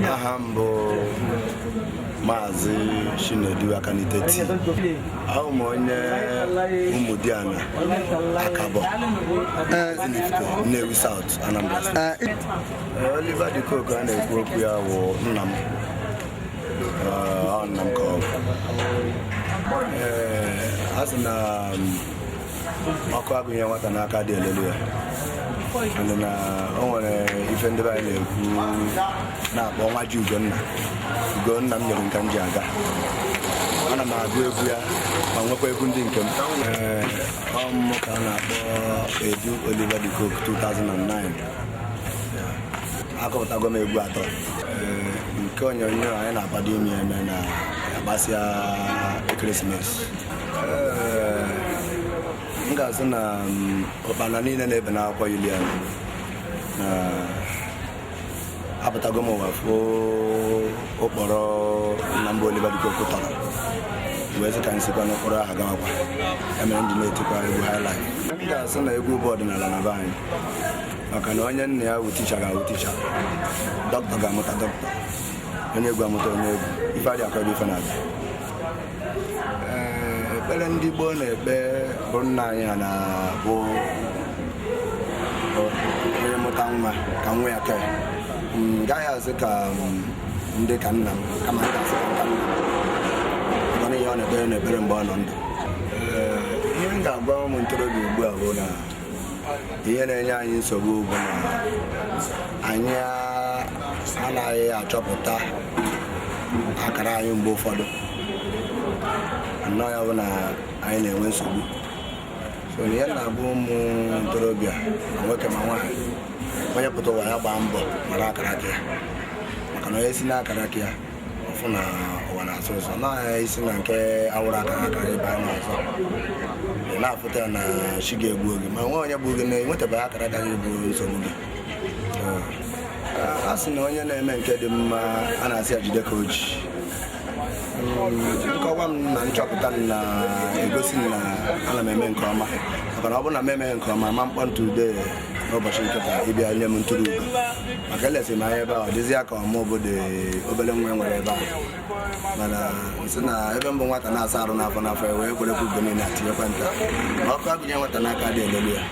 Aha m bụ Maazị Chinedu Akanite T. Abụ m onye Ụmụdiana Akabọ, Ezinifite, Nnewi South, Anambra State. Oliver De Coque a na-ekwu okwu ya wụ nna m. Ọ nna m ka ọ bụ. Ee, a sị na ọkụ agụnye nwata n'aka dị elelu ya. And na o nwere ife ndị be anyị na-ekwu na-akpọ nwa ji Ugonna. Ugonna m nyere nka m ji aga. Ana m agụ egwu ya ma nwekwa egwu ndị nke m. Ee, ọ mụ ka a na-akpọ Edu Oliver De Coque 2009. Akọpụtago m egwu atọ. Ee, nke onyonyo anyị na-akwado ime eme na agbasịa ekeresimesi. Ee, m ga-asị na ụkpana niile na-ebe n'akwụkwọ Julian na apụtago m ụwa fụ ụkpọrọ nna m bụ Oliver De Coque tọrọ, wee sị ka m sikwa n'ụkpọrọ ahụ gawakwa. Ya mere m ji na-etikwa egwu highlife. M ga-asị na egwu bụ ọdịnala na be anyị, maka na onye nna ya wụ teacher ga-awụ teacher, dọkịta ga-amụta dọkịta, onye egwu amụta onye egwu. Ife adị akọ ebe ife na-abịa. Ee, ekpere ndị gboo na-ekpe bụ nna anyị ha na-abụ onye mụta nwa ka nwa ya kee. M gaghị asị ka ndị ka nna m, kama m ga-asị ka nka nna m, maka na ihe ọ na-ekpere na-ekpere mgbe ọ nọ ndụ. Ee, ihe m ga-agwa ụmụ ntorobịa ugbu a bụ na ihe na-enye anyị nsogbu bụ na anyị anaghị achọpụta akara anyị mgbe ụfọdụ. Nnọọ ya bụ na anyị na-enwe nsogbu. So na ihe na-agwa ụmụ ntorobịa, ma nwoke ma nwaanyị, onye pụta ụwa ya gbaa mbọ mara akara aka ya, maka na onye si n'akara aka ya ọfụ na ụwa na-asụ ụzọ na isi na nke awụrụ akara aka ebe a na-azọ, ị na-afụta ya na chi ga-egbu oge ma nwe onye bụ gị na enwetabeghị akara aka gị bụ nsogbu gị. A sị na onye na-eme nke dị mma, a na-asị ya jide ka o ji. Nkọwa m na nchọpụta m na-egosi na ana m eme nke ọma, maka na ọ bụrụ na m emeghị nke ọma, ma mkpọ ntụde n'ụbọchị nkịta ịbịa nye m ntụrụ ugo, maka elesi m anya ebe a, ọ dịzị ya ka ọmụ obodo obere nwa nwere ebe a. Mana nsị na ebe mbụ nwata na-asa arụ n'afọ n'afọ ya wee kwerekwa ugo niile atinyekwa nta ma ọkụ agụnye nwata n'aka dị elelu ya.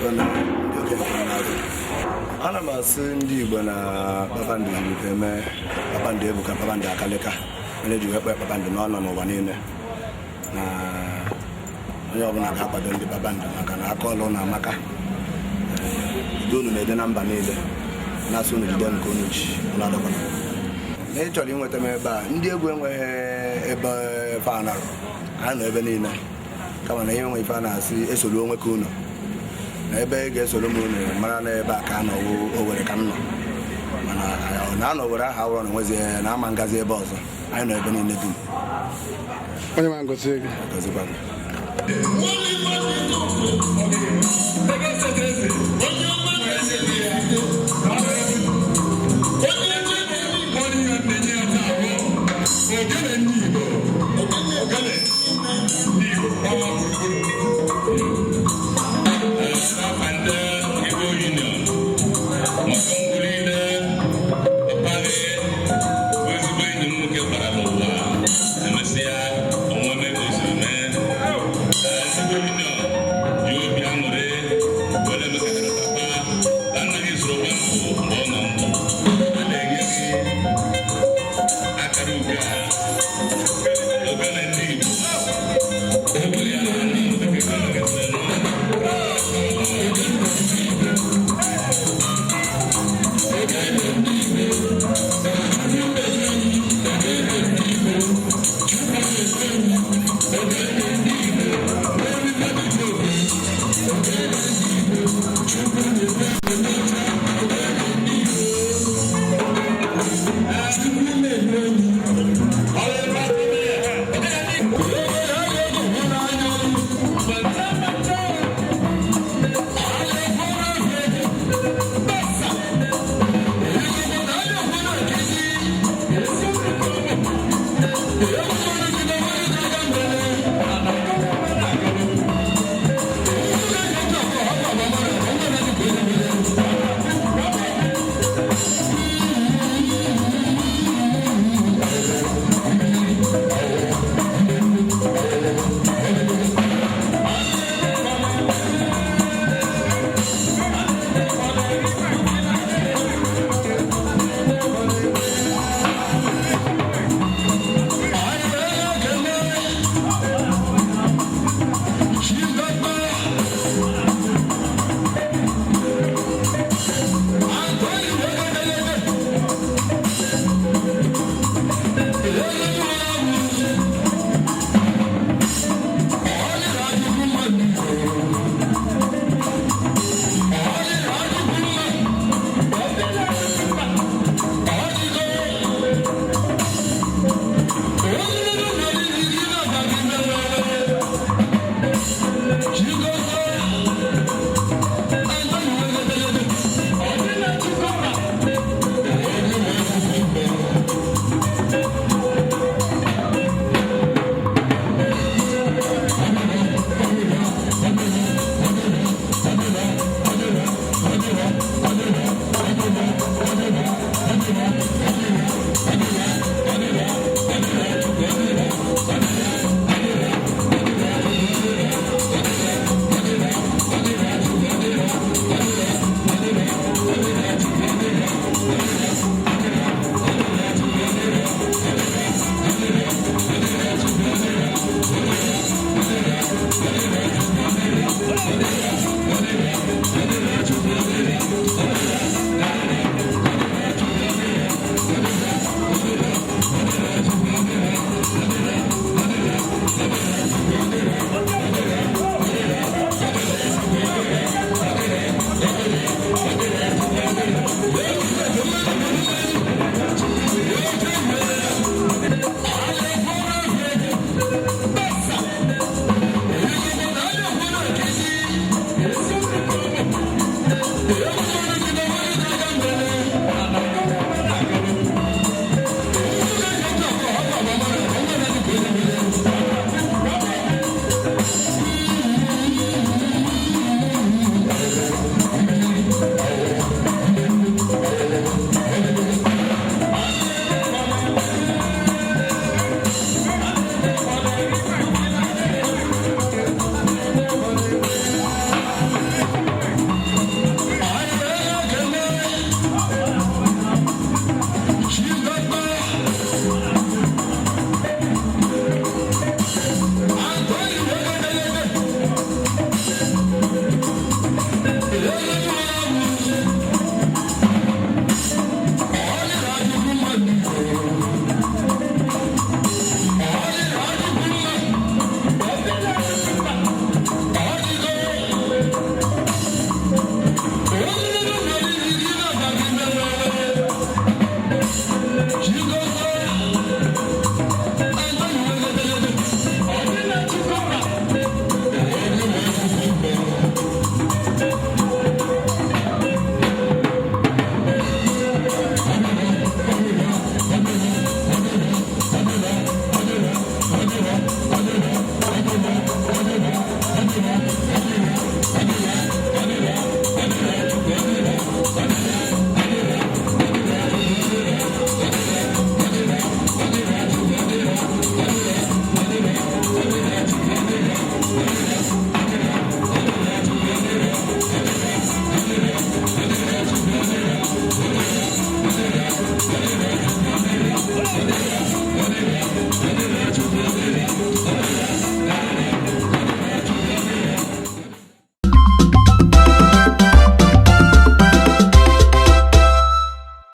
So na ndị okenye kwuru n'azụ. Ana m asị ndị Igbo na kpakpando zuru ka eme, kpakpando ebuka, kpakpando akalịka onye ji wee kpee kpakpando na ọ nọ n'ụwa niile, na onye ọbụla ga-akwado ndị kpakpando, maka na aka ọlụ na amaka udo unu na-ede na mba niile. Na-asị unu jide nke unu ji, unu adọkwana. Na ị chọrọ inweta m ebe a, ndị egwu enweghị ebe fa narụ, anyị nọ ebe niile, kama na ihe nwe ife a na-asị esoro onwe ka unu na ebe ị ga-esoro m, unu mara na ebe a ka a nọ wụ Owere ka m nọ. Mana ọ na-anọ Owere ahụ awụrọ na nwezie na ama ngazi ebe ọzọ. Anyị nọ ebe niile dum. Onye ma ngozi gị. Gọzikwa gị.